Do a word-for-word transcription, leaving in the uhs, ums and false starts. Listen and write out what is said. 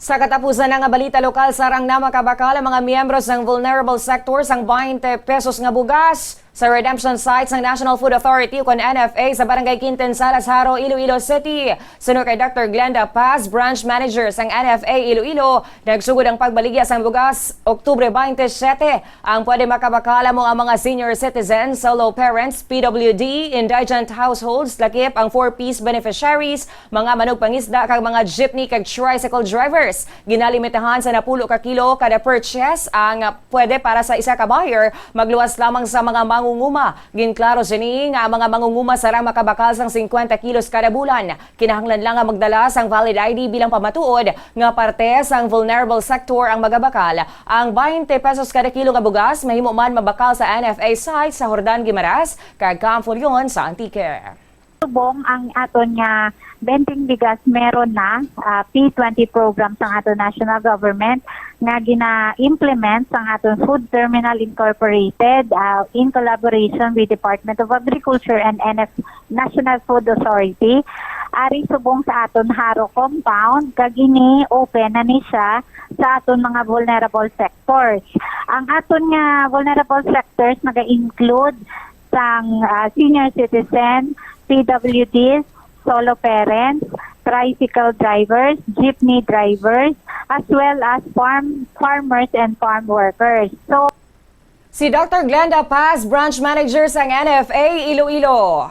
Sa katapusan na nga balita lokal, sarang na makabakal ang mga miyembro sang vulnerable sector sang twenty pesos nga bugas sa redemption site sang National Food Authority ukon N F A sa Barangay Quintin Salas, Jaro, Iloilo City. Suno kay Doctor Glenda Paz, Branch Manager sang N F A Iloilo, nagsugod ang pagbaligya sang bugas Oktubre twenty-seven. Ang pwede makabakal amo ang mga senior citizens, solo parents, P W D, indigent households, lakip ang four Ps beneficiaries, mga manugpangisda kag mga jeepney kag tricycle drivers. Ginalimitahan sa napulo ka kilo kada purchase ang pwede para sa isa ka buyer, magluwas lamang sa mga mangunguma. Ginklaro sini nga ang mga mangunguma sarang makabakal sang fifty kilos kada bulan. Kinahanglan lang nga magdala sang valid I D bilang pamatuod nga parte sang vulnerable sector ang magabakal. Ang twenty pesos kada kilo nga bugas mahimo man mabakal sa N F A site sa Jordan Guimaras kag Campo Leon sa Antique. Subong ang aton nga vending bigas, meron na, ah, P twenty program sang aton national government nga gina-implement sang aton Food Terminal Incorporated, ah, in collaboration with Department of Agriculture and N F, National Food Authority. Ari subong sa aton Jaro compound, kag ini open na ni siya sa aton mga vulnerable sectors. Ang aton nga vulnerable sectors naga-include sang, ah, senior citizen, P W Ds, solo parents, tricycle drivers, jeepney drivers, as well as farm farmers and farm workers. So, Si Doctor Glenda Paz, Branch Manager sang N F A Iloilo.